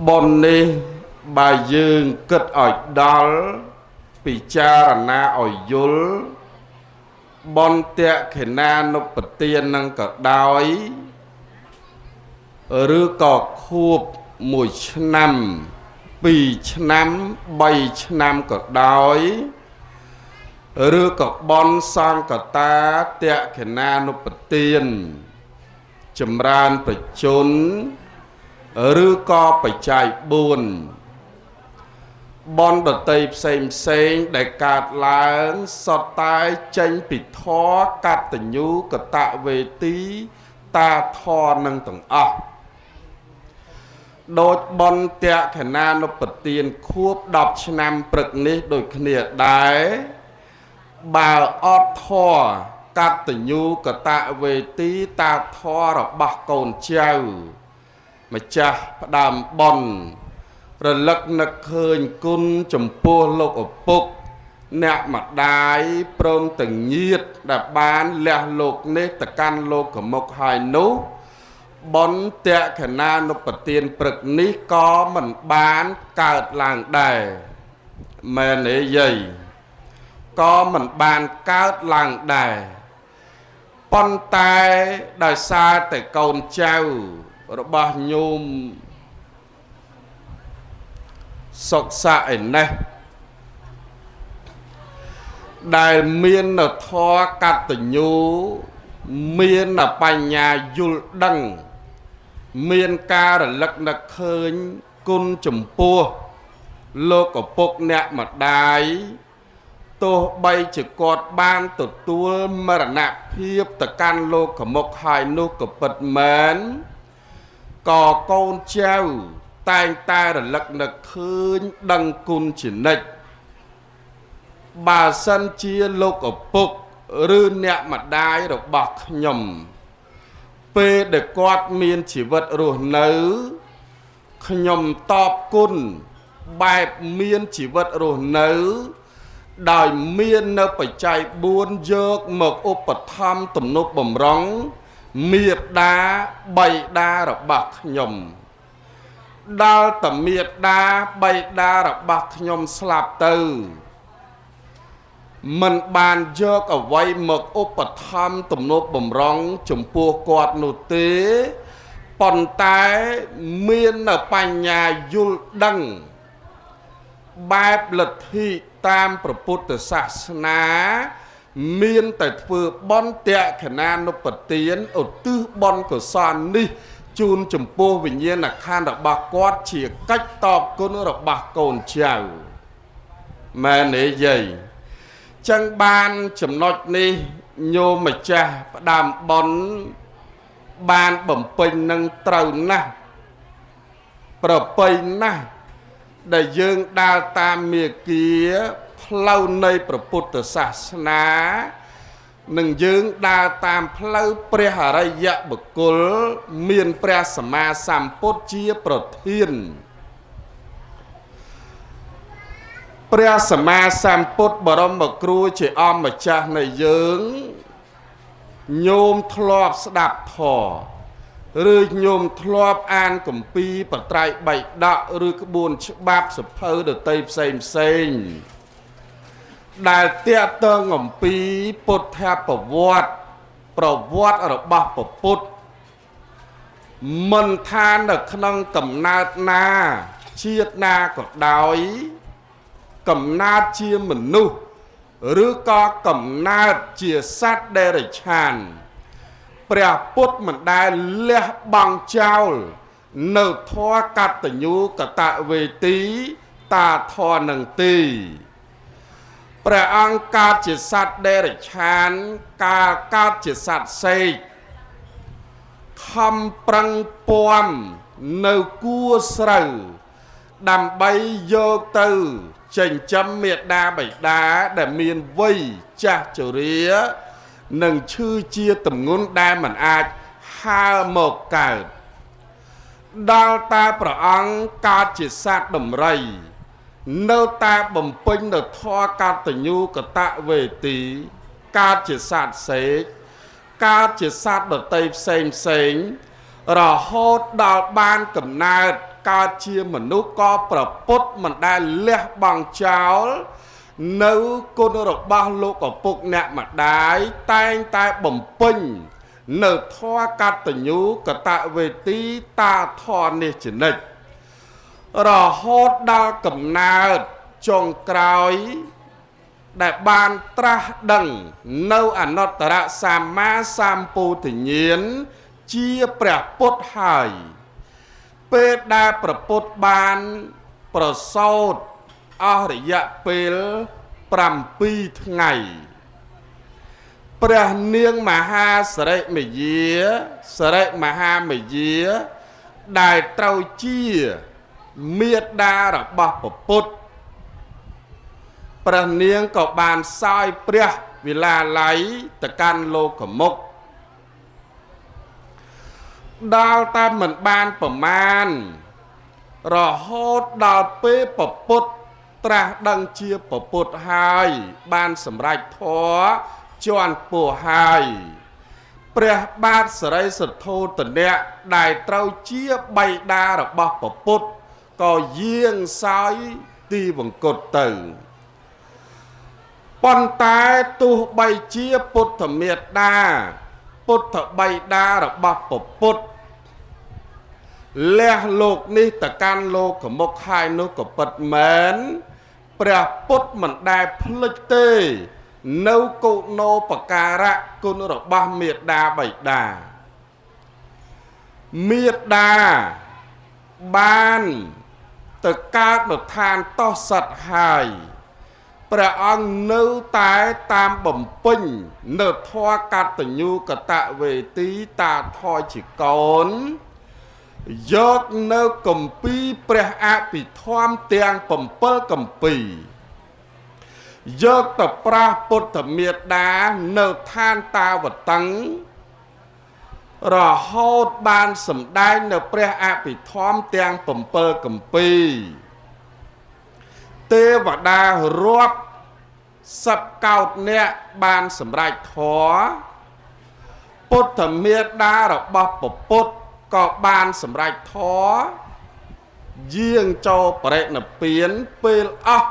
បុណ្យនេះបើយើងគិតឲ្យដល់ពិចារណាឲ្យយល់បុណ្យទក្ខិណានុបទាននឹងក៏ដោយឬក៏ខួប1ឆ្នាំ2ឆ្នាំ3ឆ្នាំក៏ដោយឬក៏បុណ្យសង្កតាទក្ខិណានុបទានចម្រើនប្រជជនឬក៏បច្ច័យ4បុណ្យដតីផ្សេងផ្សេងដែលកើតឡើងសុទ្ធតែចេញពីធម៌កតញ្ញូកតវេទីតាធម៌នឹងទាំងអស់ដូចបុណ្យទក្ខិណានុបទានខួប10ឆ្នាំព្រឹកនេះដូចគ្នាដែរបើអត់ធម៌កតញ្ញូកតវេទីតាធម៌របស់កូនចៅម្ចាស់ផ្ដើមបុណ្យរលឹកនឹកឃើញគុណចំពោះលោកឪពុកអ្នកម្ដាយព្រមទាំងញាតិដែលបានលះលោកនេះទៅកាន់លោកមុខហើយនោះបុណ្យទក្ខិណានុបទានព្រឹកនេះក៏មិនបានកើតឡើងដែរមែនទេយាយក៏មិនបានកើតឡើងដែរប៉ុន្តែដោយសារតែកូនចៅរបស់ញោមសុកសាឯនេះដែលមាននៅធម៌កតញ្ញូមានបញ្ញាយល់ដឹងមានការរលឹកនឹកឃើញគុណចំពោះលោកឪពុកអ្នកម្ដាយទោះបីជាគាត់បានទទួលមរណភាពទៅកាន់លោកមុខហើយនោះក៏ពិតមែនក៏កូនចៅតែងតែរលឹកនឹកឃើញដឹងគុណជានិច្ចបើសិនជាលោកឪពុកឬអ្នកម្ដាយរបស់ខ្ញុំពេលដែលគាត់មានជីវិតរស់នៅខ្ញុំតបគុណបែបមានជីវិតរស់នៅដោយមាននៅបច្ច័យ4យកមកឧបត្ថម្ភទំនុកបំរុងមេដាបៃតារបស់ខ្ញុំដល់តមេដាបៃតារបស់ខ្ញុំស្លាប់ទៅមិនបានយកអ្វីមកឧបត្ថម្ភទំនុកបំរុងចំពោះគាត់នោះទេប៉ុន្តែមាននៅបញ្ញាយល់ដឹងបែបលទ្ធិតាមព្រះពុទ្ធសាសនាមានតែធ្វើបុណ្យទក្ខិណានុបទានឧទ្ទិសបុណ្យកុសលនេះជូនចំពោះវិញ្ញាណក្ខន្ធរបស់គាត់ជាកិច្ចតបគុណរបស់កូនចៅមែនទេយាយចឹងបានចំណុចនេះញោមម្ចាស់ផ្ដើមបុណ្យបានបំពេញនឹងត្រូវណាស់ប្រពៃណាស់ដែលយើងដើរតាមមាគ៌ាផ្លូវនៃព្រះពុទ្ធសាសនានិងយើងដើរតាមផ្លូវព្រះអរិយបុគ្គលមានព្រះសម្មាសម្ពុទ្ធជាប្រធានព្រះសម្មាសម្ពុទ្ធបរមគ្រូជាអម្ចាស់នៃយើងញោមធ្លាប់ស្ដាប់ធម៌ឬញោមធ្លាប់អានគម្ពីរបត្រៃបិដកឬក្បួនច្បាប់សភៅដតីផ្សេងផ្សេងដែលទាក់ទងអំពីពុទ្ធប្រវត្តិប្រវត្តិរបស់ព្រះពុទ្ធមិនថានៅក្នុងកំណើតណាជាតិណាក៏ដោយកំណើតជាមនុស្សឬក៏កំណើតជាសត្វតិរច្ឆានព្រះពុទ្ធមិនដែលលះបង់ចោលនៅធម៌កតញ្ញូកតវេទីតាធម៌នឹងទីព្រះអង្គកើតជាសត្វតិរច្ឆានកាលកើតជាសត្វសេកខំប្រឹងពំនៅគួស្រូវដើម្បីយកទៅចិញ្ចឹមមេដាបិតាដែលមានវ័យចាស់ជរានិងឈឺជាទម្ងន់ដែលមិនអាចហើរមកកើតដល់តែព្រះអង្គកើតជាសត្វដំរីនៅតែបំពេញនៅធម៌កតញ្ញូកតវេទីកើតជាសត្វសេកកើតជាសត្វដតីផ្សេងផ្សេងរហូតដល់បានកំណើត កើតជាមនុស្សក៏ប្រពុតមិនដែលលះបង់ចោលនៅគុណរបស់លោកឪពុកអ្នកម្ដាយតែងតែបំពេញនៅធម៌កតញ្ញូកតវេទីតាធម៌នេះជានិច្ចរហូតដល់កំណើតចុងក្រោយដែលបានត្រាស់ដឹងនៅអនុត្តរសម្មាសម្ពោធិញ្ញាណជាព្រះពុទ្ធហើយពេលដែលព្រះពុទ្ធបានប្រសូតអស់រយៈពេល7ថ្ងៃព្រះនាងមហាសិរិមយាសិរិមហាមយាដែលត្រូវជាមាតារបស់ព្រះពុទ្ធព្រះនាងក៏បានសោយព្រះវិឡាល័យទៅកាន់លោកមុខដល់តែមិនបានប្រមាណរហូតដល់ពេលព្រះពុទ្ធត្រាស់ដឹងជាព្រះពុទ្ធហើយបានសម្រេចធម៌ជាន់ពោះហើយព្រះបាទសិរីសទ្ធោទនៈដែលត្រូវជាបិតារបស់ព្រះពុទ្ធក៏យាងសោយទីវង្គតទៅប៉ុន្តែទោះបីជាពុទ្ធមេដាពុទ្ធបិតារបស់ព្រះពុទ្ធលះលោកនេះទៅកាន់លោកមុខហើយនោះក៏ពិតមែនព្រះពុទ្ធមិនដែលភ្លេចទេនៅគុណោបការៈគុណរបស់មេដាបិតាមេដាបានទៅកើតនៅឋានតោសិតហើយព្រះអង្គនៅតែតាមបំពេញនៅធម៌កតញ្ញូកតវេទីតាធម៌ជាកូនយកនៅគម្ពីរព្រះអភិធម្មទាំង7គម្ពីរយកទៅប្រាស់ពុទ្ធមេដានៅឋានតាវតឹងរហូតបានសម្ដែងនៅព្រះអភិធម្មទាំង7គម្ពីរទេវតារាប់សិបកោដអ្នកបានសម្រេចធម៌ពុទ្ធមេដារបស់ព្រះពុទ្ធក៏បានសម្រេចធម៌យាងចូលបរិនិព្វានពេលអស់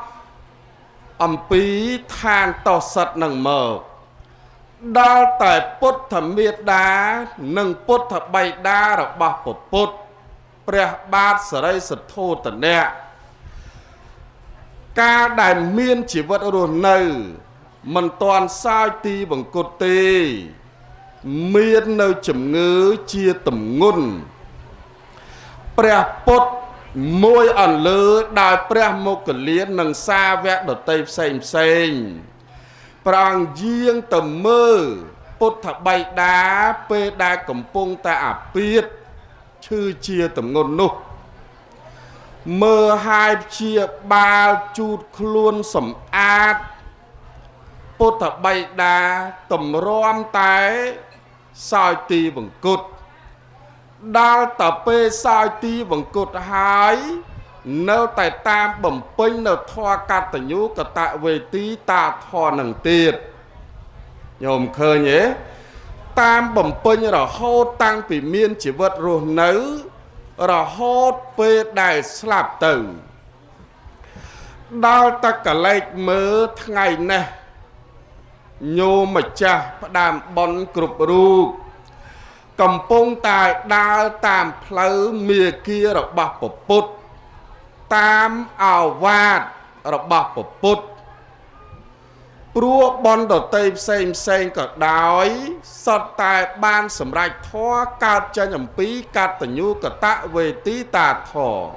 អំពីឋានតោសិតនឹងមកដល់តែពុទ្ធមេដានិងពុទ្ធបិតារបស់ព្រះពុទ្ធព្រះបាទសិរីសទ្ធោទនៈកាលដែលមានជីវិតរស់នៅមិនទាន់សោយទីវង្គតទេមាននៅជំងឺជាទម្ងន់ព្រះពុទ្ធមួយអន្លើដោយព្រះមោគលាននិងសាវកដតីផ្សេងផ្សេងព្រះអង្គយាងទៅមើលពុទ្ធបិតាពេលដែលកំពុងតែអាពាធឈឺជាទម្ងន់នោះមើលហើយព្យាបាលជូតខ្លួនសម្អាតពុទ្ធបិតាតម្រាំតែសោយទីវង្គតដល់តែពេលសោយទីវង្គតហើយនៅតែតាមបំពេញនៅធម៌កតញ្ញូកតវេទីតាធម៌នឹងទៀតញោមឃើញទេតាមបំពេញរហូតតាំងពីមានជីវិតរស់នៅរហូតពេលដែលស្លាប់ទៅដល់តែកលែកមើលថ្ងៃនេះញោមម្ចាស់ផ្ដើមបុណ្យគ្រប់រូបកំពុងតែដើរតាមផ្លូវមាគារបស់ព្រះពុទ្ធតាមអាវាតរបស់ព្រះពុទ្ធព្រោះបុណ្យដតីផ្សេងផ្សេងក៏ដោយសុទ្ធតែបានសម្រេចធម៌កើតចេញអំពីកតញ្ញូកតវេទីតាធម៌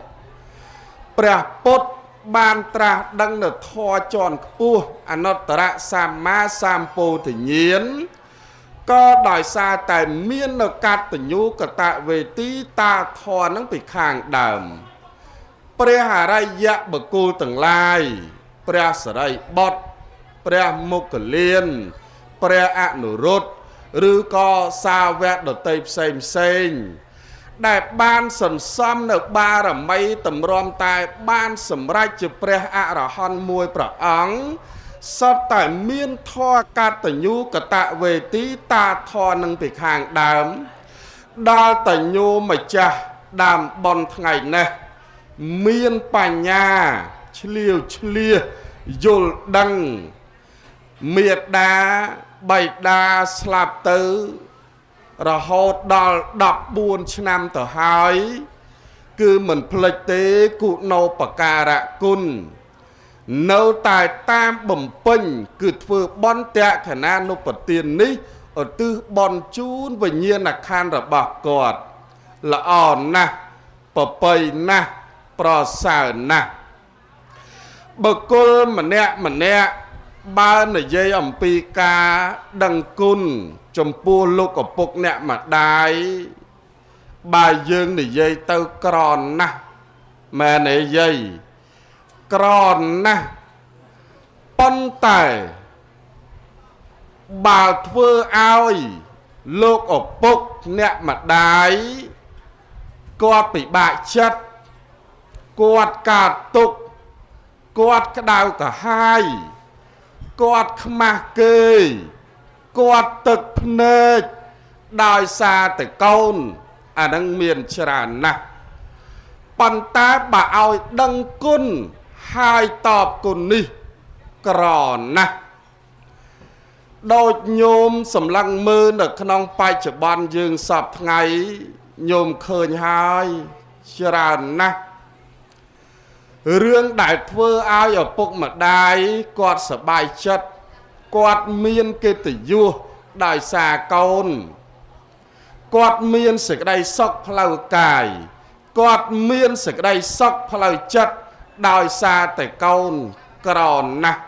ព្រះពុទ្ធបានត្រាស់ដឹងនៅធម៌ជាន់ខ្ពស់អនុត្តរសម្មាសម្ពោធិញ្ញាណក៏ដោយសារតែមាននៅកតញ្ញូកតវេទីតាធម៌នឹងពីខាងដើមព្រះអរិយបុគ្គលទាំងឡាយព្រះសិរីបុត្រព្រះមោគលានព្រះអនុរុទ្ធឬក៏សាវកដតីផ្សេងផ្សេងដែលបានសន្សំនៅបារមីតម្រាំតែបានសម្រេចជាព្រះអរហន្តមួយព្រះអង្គសុទ្ធតែមានធម៌កតញ្ញូកតវេទីតាធម៌នឹងពីខាងដើមដល់តញោមម្ចាស់ដើមបុណ្យថ្ងៃនេះ មានបញ្ញាឆ្លៀវឆ្លៀសយល់ដឹងមេដាបៃតាស្លាប់ទៅរហូតដល់14ឆ្នាំទៅហើយគឺមិនភ្លេចទេគុណូបការៈគុណនៅតែតាមបំពេញគឺធ្វើបន់តក្ខណានុបទាននេះឧទ្ទិសបន់ជូនវិញ្ញាណក្ខន្ធរបស់គាត់ល្អណាស់ប្រពៃណាស់ប្រសើរណាស់បុគ្គលម្នាក់ម្នាក់បើនិយាយអំពីការដឹងគុណចំពោះលោកឪពុកអ្នកម្ដាយបើយើងនិយាយទៅក្រណាស់មែនទេយាយក្រណាស់ប៉ុន្តែបើធ្វើឲ្យលោកឪពុកអ្នកម្ដាយគាត់ពិបាកចិត្តគាត់កើតទុក្ខគាត់ក្តៅក្រហាយគាត់ខ្មាស់គេគាត់ទឹកភ្នែកដោយសារតែកូនអានឹងមានច្រើនណាស់ប៉ុន្តែបើឲ្យដឹងគុណហើយតបគុណនេះក្រណាស់ដូចញោមសម្លឹងមើលនៅក្នុងបច្ចុប្បន្នយើងសពថ្ងៃញោមឃើញហើយច្រើនណាស់រឿងដែលធ្វើឲ្យឪពុកម្ដាយគាត់សប្បាយចិត្តគាត់មានកិត្តិយសដោយសារកូនគាត់មានសេចក្តីសុខផ្លូវកាយគាត់មានសេចក្តីសុខផ្លូវចិត្តដោយសារតែកូនក្រណាស់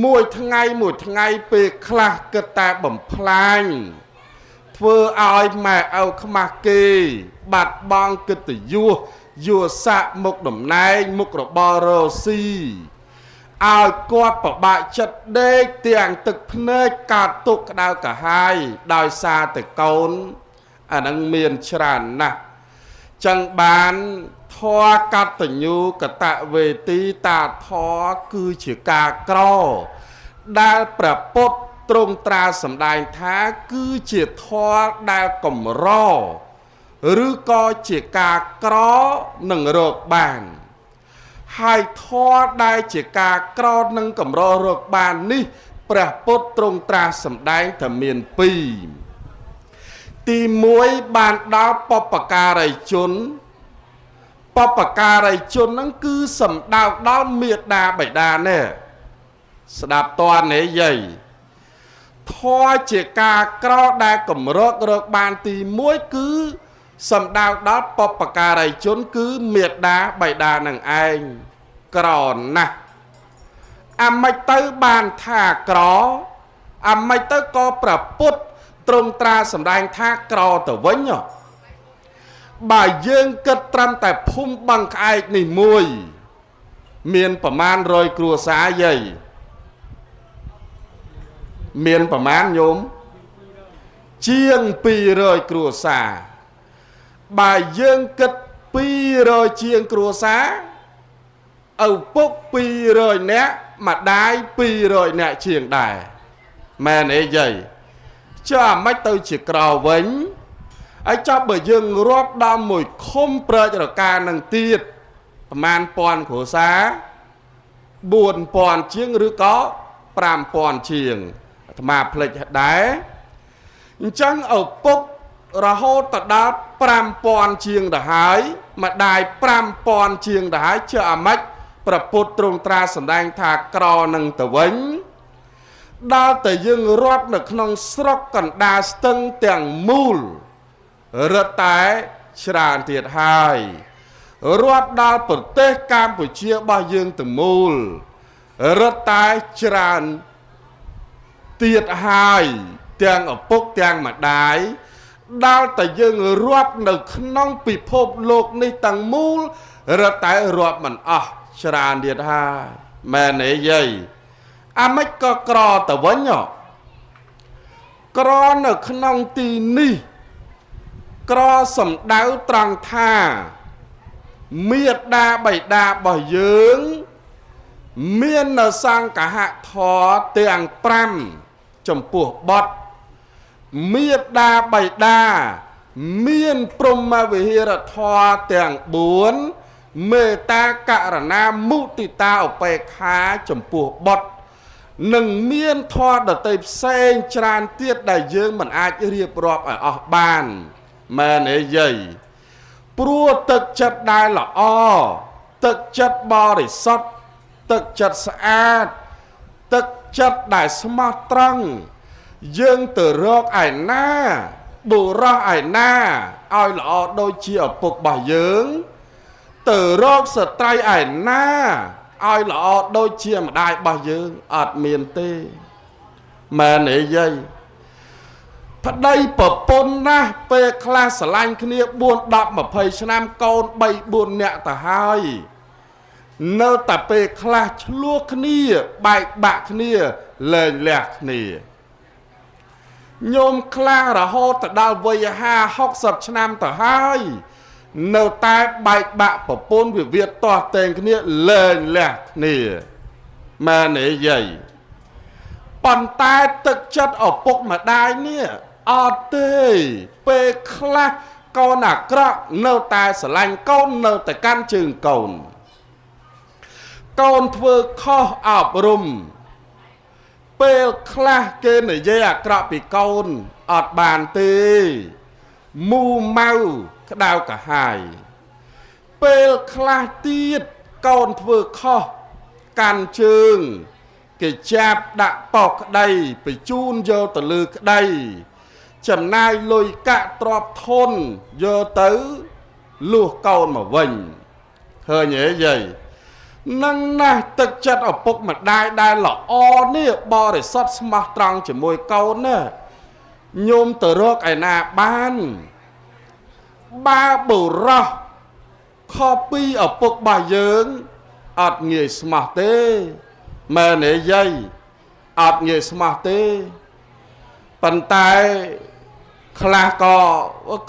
មួយថ្ងៃមួយថ្ងៃពេលខ្លះគិតតែបំផ្លាញធ្វើឲ្យម៉ែឪខ្មាស់គេបាត់បង់កិត្តិយសយោស័កមុខតំណែងមុខរបររស៊ីឲ្យគាត់ប្របាក់ចិត្តដេកទាំងទឹកភ្នែកកើតទុកក្តៅក្រហាយដោយសារតែកូនអានឹងមានច្រើនណាស់ចឹងបានធម៌កតញ្ញូកតវេទីតាធម៌គឺជាការក្រដែលព្រះពុទ្ធទ្រង់ត្រាសម្ដែងថាគឺជាធម៌ដែលកម្រឬក៏ជាការក្រនឹងរកបានហើយធម៌ដែលជាការក្រនឹងកម្ររកបាននេះព្រះពុទ្ធទ្រង់ត្រាស់សម្ដែងថាមានពីរទី1បានដល់បពការីជនបពការីជនហ្នឹងគឺសំដៅដល់មេដាបិតានេះស្ដាប់តើនេះយាយធម៌ជាការក្រដែលកម្រករកបានទី1គឺសំដៅដល់បពការីជនគឺមេដាបិតានឹងឯងក្រណាស់អាម៉េចទៅបានថាក្រអាម៉េចទៅក៏ព្រះពុទ្ធទ្រង់ត្រាសម្ដែងថាក្រទៅវិញបើយើងគិតត្រឹមតែភូមិបឹងក្អែកនេះមួយមានប្រមាណ100គ្រួសារយាយមានប្រមាណញោមជាង200គ្រួសារបើយើងគិត200ជាងគ្រួសារឪពុក200នាក់ម្ដាយ200នាក់ជាងដែរមែនទេយាយចុះអាម៉េចទៅជាក្រវិញហើយចាប់បើយើងរាប់ដល់មួយឃុំព្រែករកានឹងទៀតប្រមាណ1000គ្រួសារ4000ជាងឬក៏5000ជាងអាត្មាភ្លេចដែរអញ្ចឹងឪពុករហូតទៅដល់5000ជាងទៅហើយម្ដាយ5000ជាងទៅហើយជឿអាម៉េចព្រះពុទ្ធទ្រង់ត្រាសម្ដែងថាក្រនឹងទៅវិញដល់តែយើងរាប់នៅក្នុងស្រុកកណ្ដាលស្ទឹងទាំងមូលរឹតតែច្រើនទៀតហើយរាប់ដល់ប្រទេសកម្ពុជារបស់យើងទាំងមូលរឹតតែច្រើនទៀតហើយទាំងឪពុកទាំងម្ដាយដល់តែយើងរាប់នៅក្នុងពិភពលោកនេះទាំងមូលរឹតតែរាប់មិនអស់ច្រើនទៀតហើយមែនទេយាយអាម៉េចក៏ក្រទៅវិញក្រនៅក្នុងទីនេះក្រសំដៅត្រង់ថាមេដាបិតារបស់យើងមាននៅសង្ឃហធម៌ទាំង5ចំពោះបុត្រមេដាបិតាមានព្រហ្មវិហារធម៌ទាំង4 មេត្តាករណាមុទិតាឧបេក្ខាចំពោះបុត្រ និងមានធម៌ដទៃផ្សេងច្រើនទៀតដែលយើងមិនអាចរៀបរាប់ឲ្យអស់បានមែនទេយាយព្រោះទឹកចិត្តដែលល្អទឹកចិត្តបរិសុទ្ធទឹកចិត្តស្អាតទឹកចិត្តដែលស្មោះត្រង់យើងទៅរកឯណាបុរសឯណាឲ្យល្អដូចជាឪពុករបស់យើងទៅរកស្ត្រីឯណាឲ្យល្អដូចជាម្ដាយរបស់យើងអត់មានទេមែនទេយាយប្តីប្រពន្ធណាស់ពេលខ្លះស្រឡាញ់គ្នា4 10 20ឆ្នាំកូន3 4នាក់ទៅហើយនៅតែពេលខ្លះឆ្លោះគ្នាបែកបាក់គ្នាលែងលះគ្នាញោមខ្លះរហូតទៅដល់វ័យ50 60ឆ្នាំទៅហើយនៅតែបែកបាក់ប្រពន្ធវិវាទទាស់ទែងគ្នាលែងលះគ្នាមែនទេយាយប៉ុន្តែទឹកចិត្តឪពុកម្ដាយនេះអត់ទេពេលខ្លះកូនអាក្រក់នៅតែស្រឡាញ់កូននៅតែកាន់ជើងកូនកូនធ្វើខុសអប់រំពេលខ្លះគេនិយាយអាក្រក់ពីកូនអត់បានទេមូម៉ៅក្តៅកាហាយពេលខ្លះទៀតកូនធ្វើខុសកាន់ជើងគេចាប់ដាក់ប៉ោះក្តីបញ្ជូនយកទៅលើក្តីចំណាយលុយកាក់ទ្រព្យធនយកទៅលួសកូនមកវិញឃើញទេយាយនឹងណាស់ទឹកចិត្តឪពុកម្ដាយដែលល្អនេះបរិសុទ្ធស្មោះត្រង់ជាមួយកូនណាញោមទៅរកឯណាបានបើបុរសខុសពីឪពុករបស់យើងអត់ងាយស្មោះទេមែនទេយាយអត់ងាយស្មោះទេប៉ុន្តែខ្លះក៏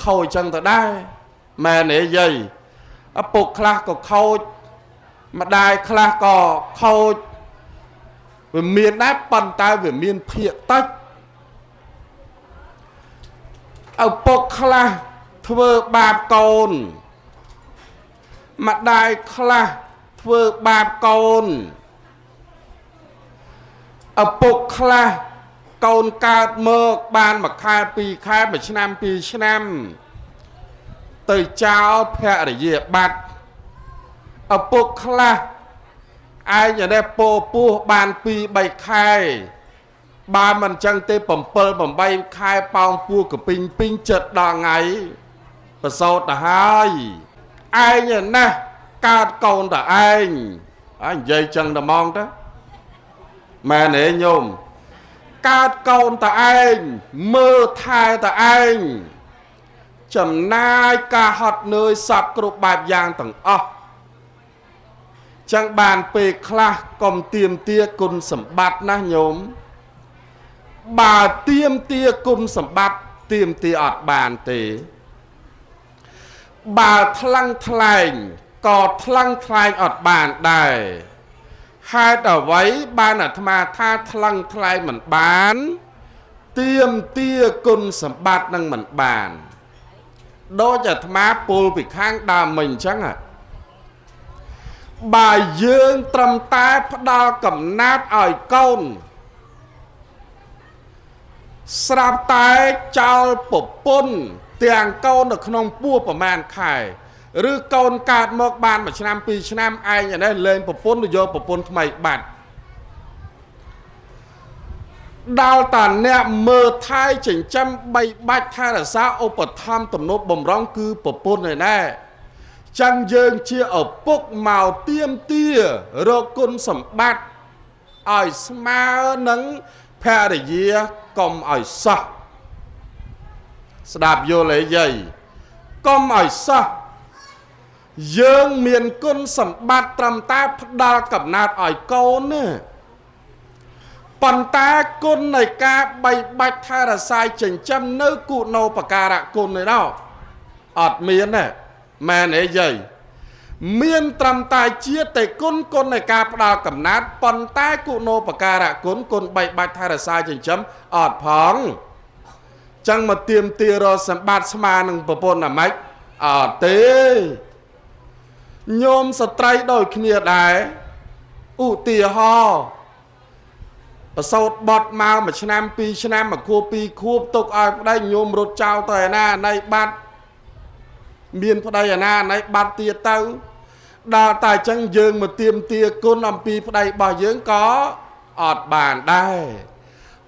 ខូចចឹងទៅដែរមែនទេយាយឪពុកខ្លះក៏ខូចម្ដាយខ្លះក៏ខូចវាមានដែរប៉ុន្តែវាមានភាគតិចឪពុកខ្លះធ្វើបាបកូនម្ដាយខ្លះធ្វើបាបកូនឪពុកខ្លះកូនកើតមកបានមួយខែពីរខែមួយឆ្នាំពីរឆ្នាំទៅចោលភរិយាបាត់ឪពុកខ្លះឯងនេះពោពោះបាន2 3ខែបើមិនចឹងទេ7 8ខែប៉ោងពោះកពីងពីងចិត្តដល់ថ្ងៃប្រសូតទៅហើយឯងណាស់កើតកូនតឯងអញនិយាយចឹងតែហ្មងទៅមែនទេញោមកើតកូនតឯងមើលថែតឯងចំណាយការហត់នឿយសពគ្រប់បែបយ៉ាងទាំងអស់ចឹងបានពេលខ្លះកុំទៀមទាគុណសម្បត្តិណាញោមបើទៀមទាគុណសម្បត្តិទៀមទាអត់បានទេបើថ្លឹងថ្លែងក៏ថ្លឹងថ្លែងអត់បានដែរហេតុអ្វីបានអាត្មាថាថ្លឹងថ្លែងមិនបានទៀមទាគុណសម្បត្តិនឹងមិនបានដូចអាត្មាពលពីខាងដើមមិញអញ្ចឹងបើយើងត្រឹមតែផ្ដល់កំណាត់ឲ្យកូនស្រាប់តែចោលប្រពន្ធទាំងកូននៅក្នុងពោះប្រមាណខែឬកូនកើតមកបានមួយឆ្នាំពីរឆ្នាំឯងនេះលែងប្រពន្ធយកប្រពន្ធថ្មីបាត់ដល់តាអ្នកមើលថែចិញ្ចឹមបីបាច់ថែរក្សាឧបត្ថម្ភទំនប់បំរុងគឺប្រពន្ធឯណែចឹងយើងជាឪពុកមកទៀមទារកគុណសម្បត្តិឲ្យស្មើនឹងភរិយាកុំឲ្យសោះស្ដាប់យល់អីយាយកុំឲ្យសោះយើងមានគុណសម្បត្តិត្រឹមតែផ្ដល់កំណត់ឲ្យកូនណាប៉ុន្តែគុណនៃការបីបាច់ថែរក្សាចិញ្ចឹមនៅគុណូបការៈគុណនេះដល់អត់មានទេមែនទេយាយមានត្រឹមតែជាតិគុណគុណនៃការផ្ដល់កំណត់ប៉ុន្តែគុណូបការៈគុណគុណបីបាច់ថែរក្សាចិញ្ចឹមអត់ផងចឹងមកទៀមទារសម្បត្តិស្មើនឹងប្រពន្ធអាម៉េចអត់ទេ ញោមស្ត្រីដូចគ្នាដែរឧទាហរណ៍ប្រសូតបត់មកមួយឆ្នាំពីរឆ្នាំមួយខួបពីរខួបទុកឲ្យប្តីញោមរត់ចោលទៅឯណាណៃបាត់មានប្តីឯណាណៃបាត់ទៀតទៅដល់តែអញ្ចឹងយើងមកទៀមទាគុណអំពីប្តីរបស់យើងក៏អត់បានដែរ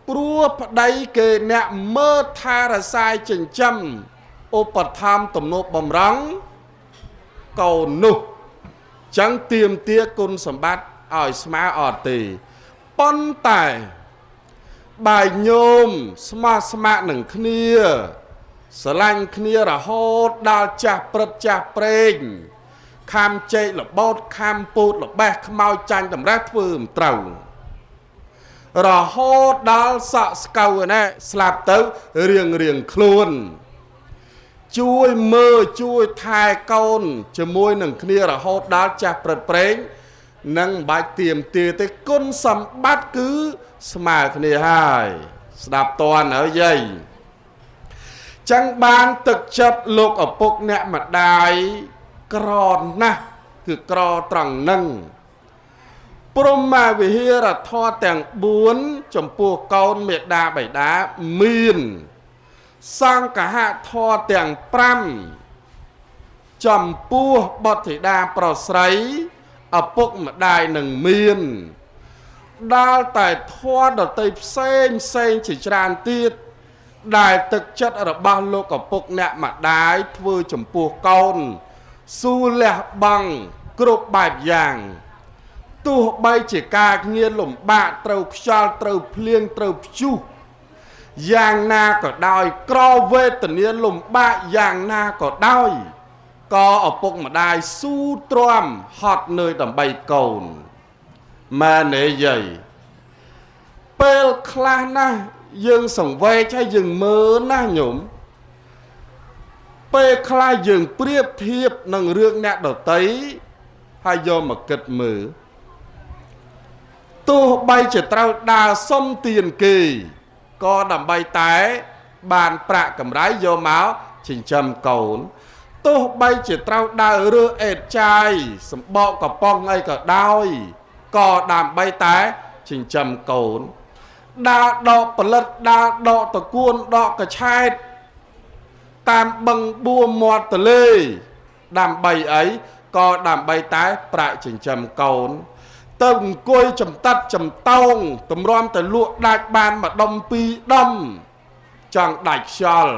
ព្រោះប្តីគេអ្នកមើលថែរក្សាចិញ្ចឹមឧបត្ថម្ភទំនុកបំរុងកូននោះចឹងទៀមទាគុណសម្បត្តិឲ្យស្មើអត់ទេប៉ុន្តែបើញោមស្មោះស្ម័គ្រនឹងគ្នាស្រឡាញ់គ្នារហូតដល់ចាស់ព្រឹត្តចាស់ព្រេងខំចេករបោតខំពូតរបេះខ្មោចចាញ់តម្រេះធ្វើមិនត្រូវរហូតដល់សក់ស្កូវណែស្លាប់ទៅរៀងរៀងខ្លួនជួយមើលជួយថែកូនជាមួយនឹងគ្នារហូតដល់ចាស់ព្រឹត្តព្រេងនឹងមិនបាច់ទៀមទាទេគុណសម្បត្តិគឺស្មើគ្នាហើយស្ដាប់តន់ហើយយាយចឹងបានទឹកចិត្តលោកឪពុកអ្នកម្ដាយក្រណាស់គឺក្រត្រង់នឹងព្រហ្មវិហារធម៌ទាំង4ចំពោះកូនមេដាបិតាមានសង្ឃហធម៌ទាំង5ចំពោះបុត្រធីតាប្រុសស្រីឪពុកម្ដាយនឹងមានដល់តែធម៌ដតីផ្សេងផ្សេងជាច្រើនទៀតដែលទឹកចិត្តរបស់លោកឪពុកអ្នកម្ដាយធ្វើចំពោះកូនស៊ូលះបង់គ្រប់បែបយ៉ាងទោះបីជាការងារលំបាកត្រូវខ្យល់ត្រូវភ្លៀងត្រូវព្យុះយ៉ាងណាក៏ដោយក្រវេទនាលំបាកយ៉ាងណាក៏ដោយក៏ឪពុកម្ដាយស៊ូទ្រាំហត់នឿយដើម្បីកូនមែនទេយាយពេលខ្លះណាស់យើងសង្វេគហើយយើងមើលណាស់ញោមពេលខ្លះយើងប្រៀបធៀបនឹងរឿងអ្នកដតីហើយយកមកគិតមើលទោះបីជាត្រូវដើរសុំទានគេក៏ដើម្បីតែបានប្រាក់កម្រៃយកមកចិញ្ចឹមកូនទោះបីជាត្រូវដើររើសអេតចាយសម្បកកំប៉ុងអីក៏ដោយក៏ដើម្បីតែចិញ្ចឹមកូនដើរដកផលិតដើរដកតកួនដកកឆែតតាមបឹងបួមាត់ទលេដើម្បីអីក៏ដើម្បីតែប្រាក់ចិញ្ចឹមកូនទៅអង្គុយចំតាត់ចំតោងតម្រាំទៅលក់ដាច់បានមួយដុំពីរដុំចង់ដាច់ខ្យល់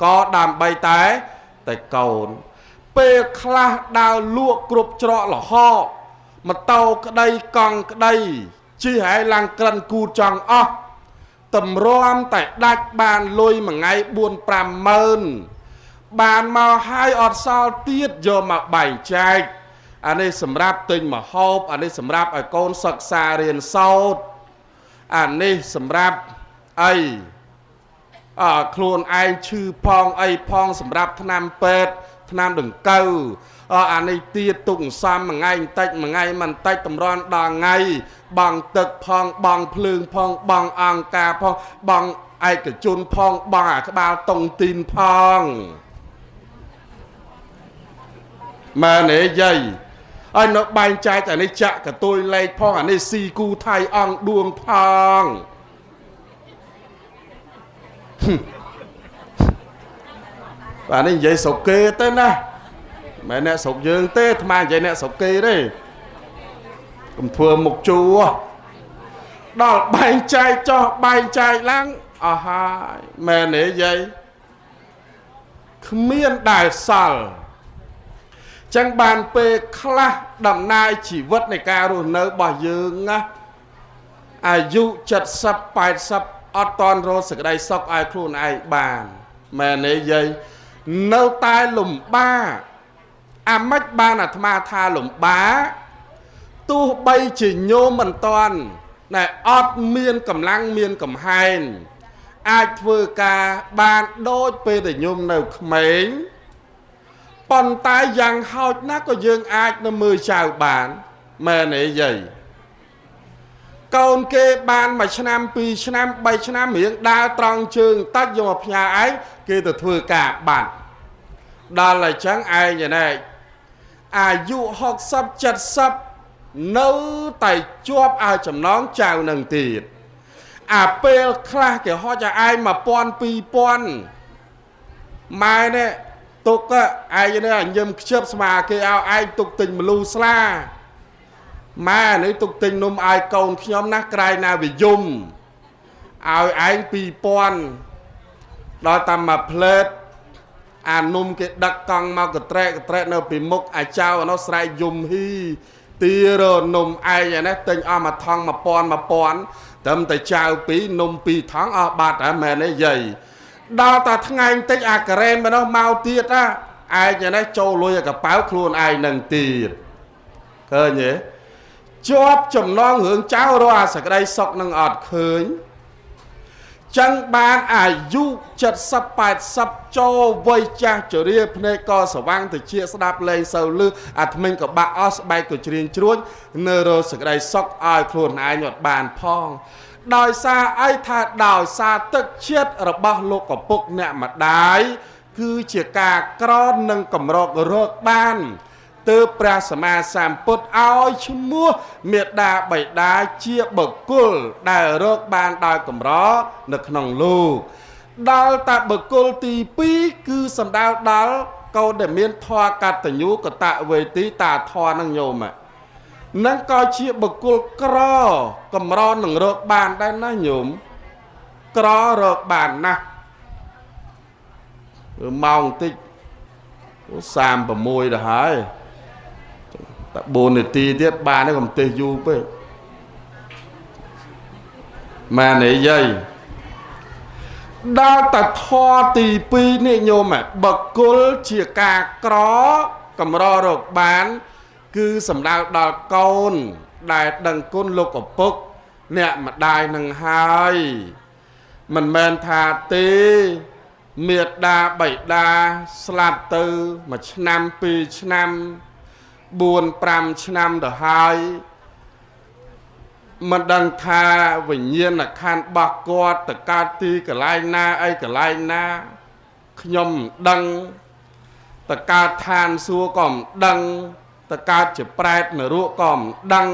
ក៏ដើម្បីតែកូនពេលខ្លះដើរលក់គ្រប់ច្រកលហកម៉ូតូក្តីកង់ក្តីជិះហើយឡើងក្រិនគូចង់អស់តម្រាំតែដាច់បានលុយមួយថ្ងៃ4 5ម៉ឺនបានមកហើយអត់សល់ទៀតយកមកបែងចែកអានេះសម្រាប់ទិញម្ហូបអានេះសម្រាប់ឲ្យកូនសិក្សារៀនសូត្រអានេះសម្រាប់អីខ្លួនឯងឈឺផងអីផងសម្រាប់ថ្នាំពេទ្យថ្នាំដង្កូវអានេះទៀតទុកសំមួយថ្ងៃបន្តិចមួយថ្ងៃមិនតិចតម្រាន់ដល់ថ្ងៃបងទឹកផងបងភ្លើងផងបងអង្គការផងបងឯកជនផងបងអាក្បាលតុងទីនផងមែនទេយាយហើយនៅបែងចែកអានេះចាក់កតុយលេខផងអានេះស៊ីគូថៃអង្គដួងផងបាទនេះនិយាយស្រុកគេទេណាមិនអ្នកស្រុកយើងទេអាត្មានិយាយអ្នកស្រុកគេទេកុំធ្វើមុខជួដល់បែងចែកចោះបែងចែកឡើងអស់ហើយមែនទេយាយគ្មានដែលសល់ចឹងបានពេលខ្លះដំណើរជីវិតនៃការរស់នៅរបស់យើងណាអាយុ70 80អត់តន់រកសេចក្តីសុខឲ្យខ្លួនឯងបានមែនទេយាយនៅតែលំបាកអាម៉េចបានអាត្មាថាលំបាកទោះបីជាញោមមិនតន់ណែអត់មានកម្លាំងមានកំហែងអាចធ្វើការបានដូចពេលដែលញោមនៅក្មេងប៉ុន្តែយ៉ាងហោចណាស់ក៏យើងអាចនៅមើលចៅបានមែនទេយាយកូនគេបានមួយឆ្នាំពីរឆ្នាំបីឆ្នាំរៀងដើរត្រង់ជើងតិចយកមកផ្ញើឯងគេទៅធ្វើការបាត់ដល់អញ្ចឹងឯងណែ អាយុ60 70នៅតែជាប់ឲ្យចំណងចៅនឹងទៀតអាពេលខ្លះគេហត់ឲ្យឯង1000 2000ម៉ែនេះទុកឯងនេះញឹមខ្ជិបស្មាគេឲ្យឯងទុកទិញម្លូស្លាម៉ែនេះទុកទិញនំឲ្យកូនខ្ញុំណាក្រៃណាវិយមឲ្យឯង2000ដល់តាមមួយផ្លេតអានំគេដឹកកង់មកកត្រែកកត្រែកនៅពីមុខអាចៅអានោះស្រែកយំហ៊ីទីរនំឯងអានេះទិញអស់មួយថង1000 1000ត្រឹមតែចៅពីរនំពីរថងអស់បាត់ហ៎មែនទេយាយដល់តែថ្ងៃបន្តិចអាការ៉េនម្ដងមកទៀតណាឯងអានេះចូលលុយឲ្យកប៉ៅខ្លួនឯងនឹងទៀតឃើញទេជាប់ចំណងរឿងចៅរកអាសក្តីសុខនឹងអត់ឃើញចឹងបានអាយុ70 80ចូលវ័យចាស់ជរាភ្នែកក៏ស្វាងតិចស្ដាប់លែងសូវលឺអាថ្មិញក៏បាក់អស់ស្បែកក៏ជ្រៀងជ្រួញនៅរកសក្តីសុខឲ្យខ្លួនឯងអត់បានផងដោយសារអីថាដោយសារទឹកចិត្តរបស់លោកឪពុកអ្នកម្ដាយគឺជាការក្រនិងកម្រករកបានទើបព្រះសម្មាសម្ពុទ្ធឲ្យឈ្មោះមេដាបិតាជាបុគ្គលដែលរកបានដោយកម្រនៅក្នុងលោកដល់តាបុគ្គលទី2គឺសំដៅដល់កូនដែលមានធម៌កតញ្ញូកតវេទីតាធម៌នឹងញោមនឹងក៏ជាបុគ្គលក្រកម្រនឹងរកបានដែរណាញោមក្ររកបានណាស់ម៉ោងតិច36ដល់ហើយតែ4នាទីទៀតបានទេកុំទេសយូរពេកម៉ែនេះយាយដល់តែធម៌ទី2នេះញោមបុគ្គលជាការក្រកម្ររកបានគឺសំដៅដល់កូនដែលដឹងគុណលោកឪពុកអ្នកម្ដាយនឹងហើយមិនមែនថាទេមេដាបិតាស្លាប់ទៅ1ឆ្នាំ2ឆ្នាំ4 5ឆ្នាំទៅហើយមិនដឹងថាវិញ្ញាណខណ្ឌរបស់គាត់ទៅកើតទីកន្លែងណាអីកន្លែងណាខ្ញុំមិនដឹងទៅកើតឋានសួគ៌ក៏មិនដឹងទៅកើតជាប្រែតនរកក៏មិនដឹង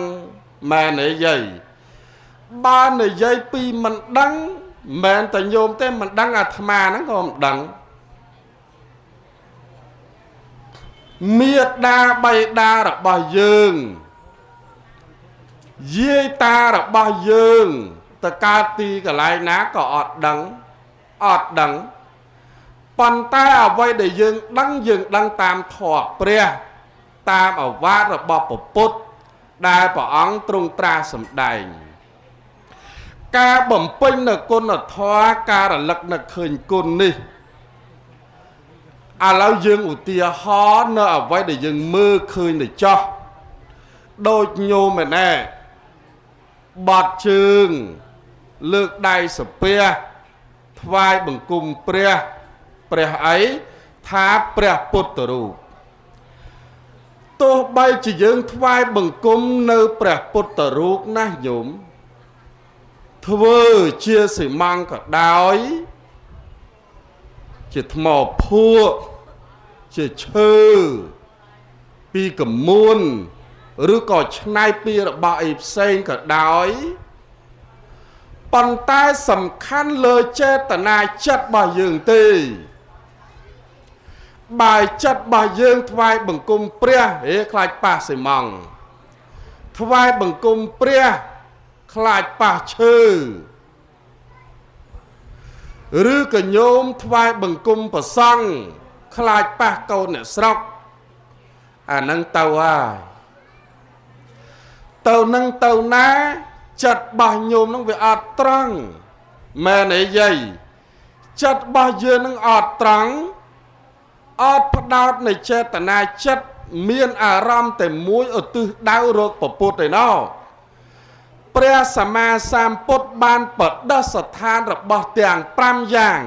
មែនទេយាយបើនិយាយពីមិនដឹងមិនតែញោមទេមិនដឹងអាត្មាហ្នឹងក៏មិនដឹងមេដាបិតារបស់យើងយាយតារបស់យើងទៅកើតទីកន្លែងណាក៏អត់ដឹងអត់ដឹងប៉ុន្តែអ្វីដែលយើងដឹងយើងដឹងតាមធម៌ព្រះតាមឱវាទរបស់ព្រះពុទ្ធដែលព្រះអង្គទ្រង់ត្រាស់សម្ដែងការបំពេញនូវគុណធម៌ការរលឹកនឹកឃើញគុណនេះឥឡូវយើងឧទាហរណ៍នៅអ្វីដែលយើងមើលឃើញទៅចោះដូចញោមឯណែបត់ជើងលើកដៃសាពះថ្វាយបង្គំព្រះព្រះអីថាព្រះពុទ្ធរូបទោះបីជាយើងថ្វាយបង្គំនៅព្រះពុទ្ធរូបណាញោមធ្វើជាស៊ីម៉ង់ក៏ដោយជាថ្មភក់ជាឈើពីកមួនឬក៏ឆ្នៃពីរបស់អីផ្សេងក៏ដោយប៉ុន្តែសំខាន់លើចេតនាចិត្តរបស់យើងទេបើចិត្តរបស់យើងថ្វាយបង្គំព្រះហេខ្លាចប៉ះស៊ីម៉ង់ថ្វាយបង្គំព្រះខ្លាចប៉ះឈើឬក៏ញោមថ្វាយបង្គំព្រះសង្ឃខ្លាចប៉ះកូនអ្នកស្រុកអានឹងទៅហើយទៅនឹងទៅណាចិត្តរបស់ញោមនឹងវាអត់ត្រង់មែនទេយាយចិត្តរបស់យើងនឹងអត់ត្រង់អត់ផ្ដោតនៃចេតនាចិត្តមានអារម្មណ៍តែមួយឧទ្ទិសដៅរកព្រះពុទ្ធឯណោះព្រះសម្មាសម្ពុទ្ធបានបដិស្ថានរបស់ទាំង5យ៉ាង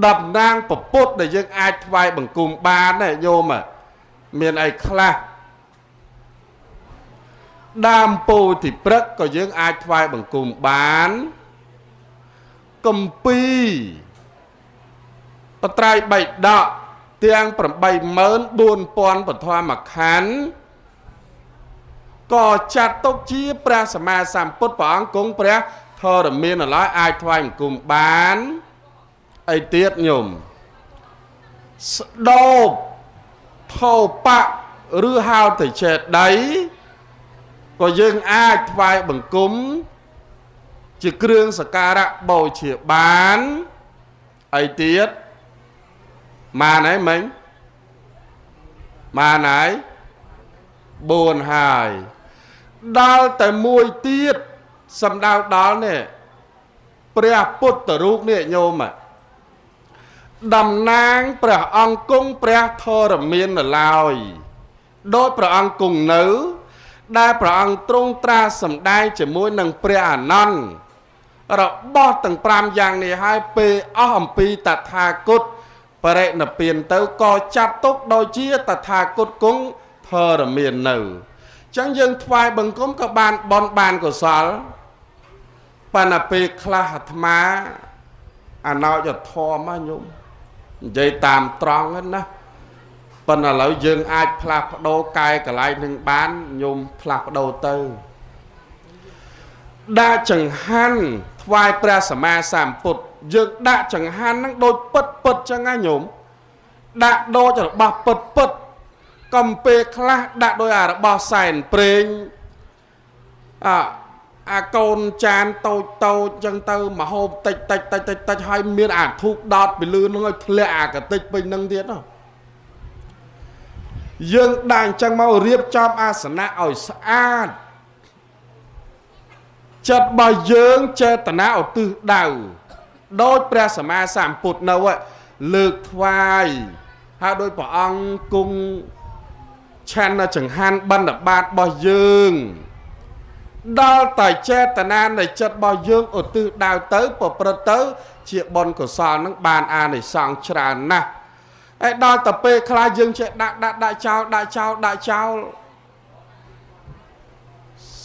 តំណាងព្រះពុទ្ធដែលយើងអាចថ្វាយបង្គំបានណាញោមមានអីខ្លះដើមពោធិព្រឹក្សក៏យើងអាចថ្វាយបង្គំបានគម្ពីរបត្រៃបិដក ទាំង84000ពធម្មខណ្ឌក៏ចាត់ទុកជាព្រះសម្មាសម្ពុទ្ធព្រះអង្គគង់ព្រះធរមានឡើយអាចថ្វាយបង្គំបានអីទៀតញោមស្ដោបថោបៈឬហៅទៅចេតីក៏យើងអាចថ្វាយបង្គំជាគ្រឿងសក្ការៈបូជាបានអីទៀតបានហើយមិញបានហើយ4ហើយដល់តែមួយទៀតសំដៅដល់នេះព្រះពុទ្ធរូបនេះញោមតំណាងព្រះអង្គគង់ព្រះធរមាននៅឡើយដោយព្រះអង្គគង់នៅដែលព្រះអង្គទ្រង់ត្រាស់សម្ដែងជាមួយនឹងព្រះអានន្ទរបស់ទាំង5យ៉ាងនេះហើយពេលអស់អំពីតថាគតបរិនិព្វានទៅក៏ចាត់ទុកដូចជាតថាគតគង់ធរមាននៅចឹងយើងថ្វាយបង្គំក៏បានបនបានកុសលប៉ុន្តែពេលខ្លះអាត្មាអណោចធម៌ញោមនិយាយតាមត្រង់ហ្នឹងណាប៉ុន្តែឥឡូវយើងអាចផ្លាស់ប្ដូរកែកន្លែងនឹងបានញោមផ្លាស់ប្ដូរទៅដាក់ចង្ហាន់ថ្វាយព្រះសម្មាសម្ពុទ្ធយើងដាក់ចង្ហាន់ហ្នឹងដូចពិតពិតចឹងណាញោមដាក់ដូចរបស់ពិតពិតកំពេលខ្លះដាក់ដោយអារបស់សែនព្រេងអាកូនចានតូចតូចចឹងទៅមហូបតិចតិចតិចតិចតិចហើយមានអាធូបដោតពីលឿនហ្នឹងឲ្យធ្លាក់អាកតិចពេញហ្នឹងទៀតណាយើងដាក់អញ្ចឹងមករៀបចំអាសនៈឲ្យស្អាតចិត្តរបស់យើងចេតនាឧទ្ទិសដៅដោយព្រះសម្មាសម្ពុទ្ធនៅលើកថ្វាយហើយដោយព្រះអង្គគង់ឆាន់ចង្ហាន់បណ្ឌបាតរបស់យើងដល់តែចេតនានៃចិត្តរបស់យើងឧទ្ទិសដៅទៅប្រព្រឹត្តទៅជាបុណ្យកុសលនឹងបានអានិសង្សច្រើនណាស់ហើយដល់តែពេលខ្លះយើងចេះដាក់ដាក់ដាក់ចោលដាក់ចោលដាក់ចោល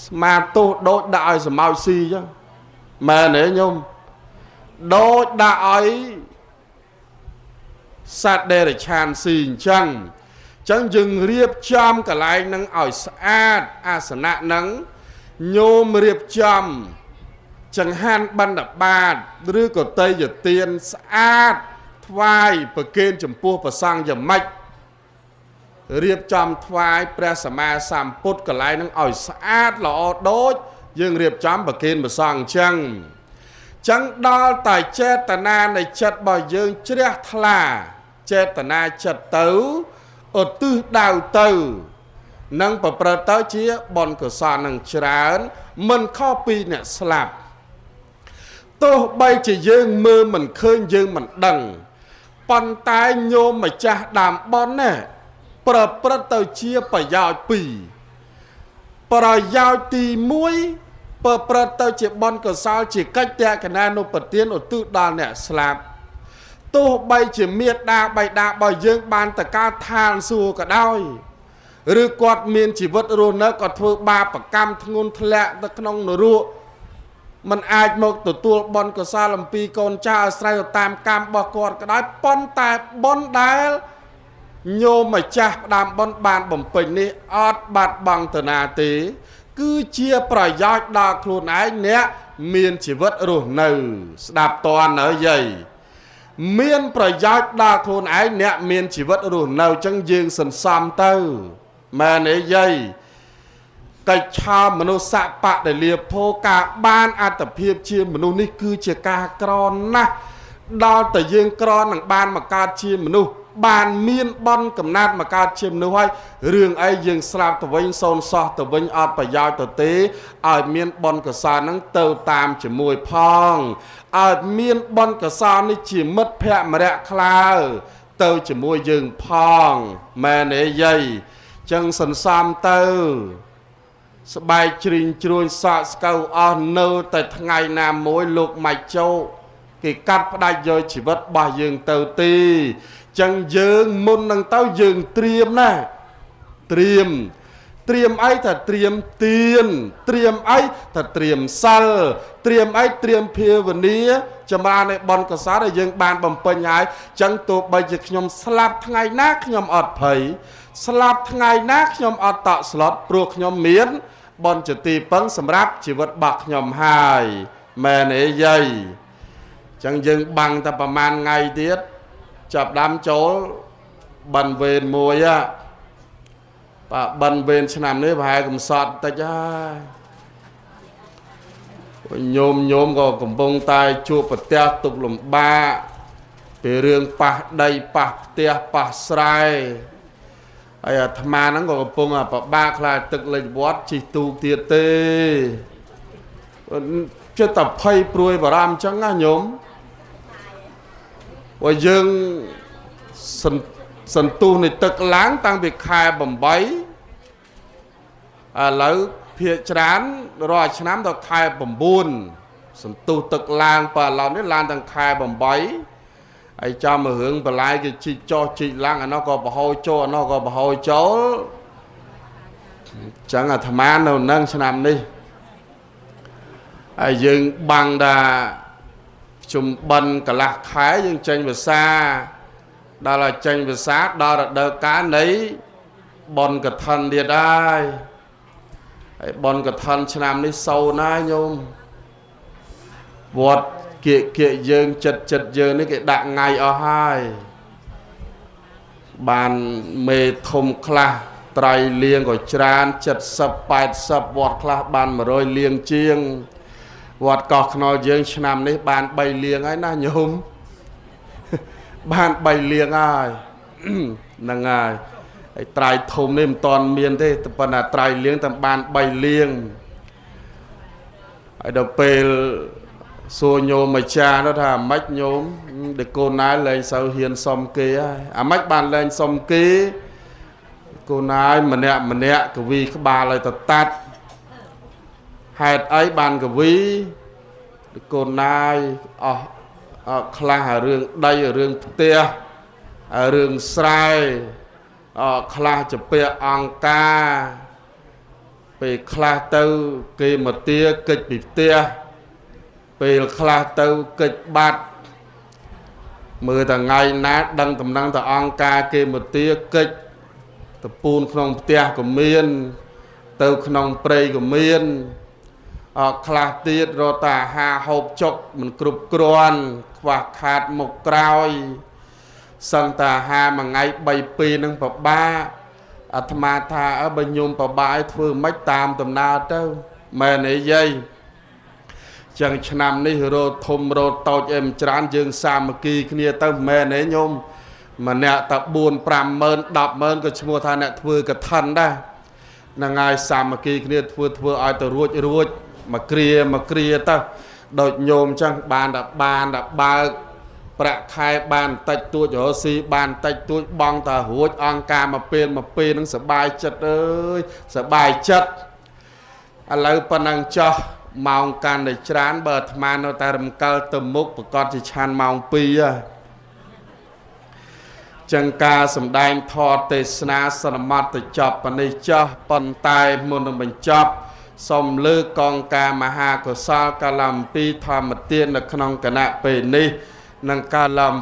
ស្មាទោសដូចដាក់ឲ្យសម្ោចស៊ីចឹងមែនទេញោមដូចដាក់ឲ្យសត្វដេរឆានស៊ីអញ្ចឹងចឹងយើងរៀបចំកន្លែងនឹងឲ្យស្អាតអាសនៈនឹងញោមរៀបចំចង្ហាន់បណ្ឌបាតឬក៏តេយទានស្អាតថ្វាយប្រគេនចំពោះព្រះសង្ឃយ៉ាងម៉េចរៀបចំថ្វាយព្រះសម្មាសម្ពុទ្ធកន្លែងនឹងឲ្យស្អាតល្អដូចយើងរៀបចំប្រគេនព្រះសង្ឃអញ្ចឹងចឹងដល់តែចេតនានៃចិត្តរបស់យើងជ្រះថ្លាចេតនាចិត្តទៅឧទ្ទិសដៅទៅនឹងប្រព្រឹត្តទៅជាបុណ្យកុសលនឹងច្រើនមិនខុសពីអ្នកស្លាប់ទោះបីជាយើងមើលមិនឃើញយើងមិនដឹងប៉ុន្តែញោមម្ចាស់ដើមបុណ្យណាប្រព្រឹត្តទៅជាប្រយោជន៍ពីរប្រយោជន៍ទី1ប្រព្រឹត្តទៅជាបុណ្យកុសលជាកិច្ចតក្កណានុបទានឧទ្ទិសដល់អ្នកស្លាប់ទោះបីជាមេដាបៃតារបស់យើងបានតការឋានសួគ៌ក៏ដោយឬគាត់មានជីវិតរស់នៅក៏ធ្វើបាបកម្មធ្ងន់ធ្លាក់ទៅក្នុងនរកมันអាចមកទទួលបុណ្យកុសលអំពីកូនចៅអាស្រ័យទៅតាមកម្មរបស់គាត់ក៏ដោយប៉ុន្តែបុណ្យដែលញោមម្ចាស់ផ្ដើមបុណ្យបានបំពេញនេះអត់បាត់បង់ទៅណាទេគឺជាប្រយោជន៍ដល់ខ្លួនឯងអ្នកមានជីវិតរស់នៅស្ដាប់តន់ហើយយាយមានប្រយោជន៍ដល់ខ្លួនឯងអ្នកមានជីវិតរស់នៅចឹងយើងសន្សំទៅមែនទេយាយកិច្ចឆោមនុស្សបដិលាភោការបានអត្តភាពជាមនុស្សនេះគឺជាការក្រណាស់ដល់តែយើងក្រនឹងបានមកកើតជាមនុស្សបានមានបុណ្យកំណត់មកកើតជាមនុស្សហើយរឿងអីយើងស្លាប់ទៅវិញសូនសោះទៅវិញអត់ប្រយោជន៍ទៅទេឲ្យមានបុណ្យកុសលនឹងទៅតាមជាមួយផងឲ្យមានបុណ្យកុសលនេះជាមិត្តភក្តិម្នាក់ខ្លាទៅជាមួយយើងផងមែនទេយាយចឹងសន្សំទៅស្បែកជ្រីងជ្រួញសក់ស្កូវអស់នៅតែថ្ងៃណាមួយលោកម៉ាច់ជោគេកាត់ផ្ដាច់យកជីវិតរបស់យើងទៅទេចឹងយើងមុននឹងទៅយើងត្រៀមណាត្រៀម ត្រៀមអីថាត្រៀមទៀនត្រៀមអីថាត្រៀមសិលត្រៀមអីត្រៀមភាវនាចម្រើននៃបុណ្យកុសលដែលយើងបានបំពេញហើយចឹងទោះបីជាខ្ញុំស្លាប់ថ្ងៃណាខ្ញុំអត់ភ័យស្លាប់ថ្ងៃណាខ្ញុំអត់តក់ស្លុតព្រោះខ្ញុំមានបុណ្យជាទីពឹងសម្រាប់ជីវិតរបស់ខ្ញុំហើយមែនទេយាយចឹងយើងបាំងតែប្រហែលថ្ងៃទៀតចាប់ដាំចូលបិណ្ឌវេនមួយហ่ะបាទបិណ្ឌវេនឆ្នាំនេះប្រហែលកំសត់តិចហើយញោមញោមក៏កំពុងតែជួបប្រទះទុកលំបាកពីរឿងប៉ះដីប៉ះផ្ទះប៉ះស្រែហើយអាត្មាហ្នឹងក៏កំពុងប្របាកខ្លាចទឹកលិចវត្តជិះទូកទៀតទេចិត្តតែភ័យព្រួយបារម្ភអញ្ចឹងណាញោមព្រោះយើងសន្ទុះនៃទឹកឡើងតាំងពីខែ8ឥឡូវភាគច្រើនរាល់ឆ្នាំដល់ខែ9សន្ទុះទឹកឡើងបើឥឡូវនេះឡើងតាំងខែ8ហើយចាំរឿងបន្លាយគេជីកចោះជីកឡើងអានោះក៏ប្រហោចូលអានោះក៏ប្រហោចូលអញ្ចឹងអាត្មានៅនឹងឆ្នាំនេះហើយយើងបាំងថាជុំបិណ្ឌកន្លះខែយើងចេញភាសាដល់ឲ្យចេញភាសាដល់រដូវកាលនៃបុណ្យកឋិនទៀតហើយហើយបុណ្យកឋិនឆ្នាំនេះសូន្យណាញោមវត្តគៀកគៀកយើងចិត្តចិត្តយើងនេះគេដាក់ថ្ងៃអស់ហើយបានមេធំខ្លះត្រៃលៀងក៏ច្រើន70 80វត្តខ្លះបាន100លៀងជាងវត្តកោះខ្នុរយើងឆ្នាំនេះបាន3លៀងហើយណាញោមបាន3លៀងហើយហ្នឹងហើយហើយត្រៃធំនេះមិនតាន់មានទេប៉ុន្តែត្រៃលៀងតែបាន3លៀងហើយដល់ពេលសួរញោមអាចារ្យនោះថាអាម៉េចញោមដែលកូនណាយលែងសូវហ៊ានសុំគេហើយអាម៉េចបានលែងសុំគេកូនណាយម្នាក់ម្នាក់កវីក្បាលឲ្យទៅតាត់ហេតុអីបានកវីកូនណាយអស់ខ្លះរឿងដីរឿងផ្ទះរឿងស្រែខ្លះជាពាក្យអង្គការពេលខ្លះទៅគេមកទាកិច្ចពីផ្ទះពេលខ្លះទៅកិច្ចបាត់មើលតែថ្ងៃណាដឹងតំណឹងទៅអង្គការគេមកទាកិច្ចតពូនក្នុងផ្ទះក៏មានទៅក្នុងព្រៃក៏មានខ្លះទៀតរត់តែអាហារហូបចុកមិនគ្រប់គ្រាន់ខ្វះខាតមុខក្រោយសឹងតែអាហារមួយថ្ងៃ3 2នឹងពិបាកអាត្មាថាបើញោមពិបាកឲ្យធ្វើម៉េចតាមដំណើរទៅមែនទេយាយចឹងឆ្នាំនេះរោធំរោតូចអីមិនច្រើនយើងសាមគ្គីគ្នាទៅមែនទេញោមម្នាក់តែ4 5ម៉ឺន10ម៉ឺនក៏ឈ្មោះថាអ្នកធ្វើកឋិនដែរហ្នឹងហើយសាមគ្គីគ្នាធ្វើឲ្យទៅរួចរួចមកគ្រាមកគ្រាទៅដូចញោមចឹងបានតែបើកប្រាក់ខែបានតិចតួចរកស៊ីបានតិចតួចបងតារួចអង្គការមកពេលនឹងសបាយចិត្តអើយសបាយចិត្តឥឡូវប៉ុណ្ណឹងចោះម៉ោងកាន់តែច្រើនបើអាត្មានៅតែរំកិលទៅមុខប្រកាសជាឆានម៉ោង2ហើយចឹងការសម្ដែងធម៌ទេសនាសន្មតទៅចប់ប៉ុណ្នេះចោះប៉ុន្តែមុននឹងបញ្ចប់សូមលើកកងការមហាកុសលកាលអំពីធម្មទាននៅក្នុងគណៈពេលនេះនិងកាលអំ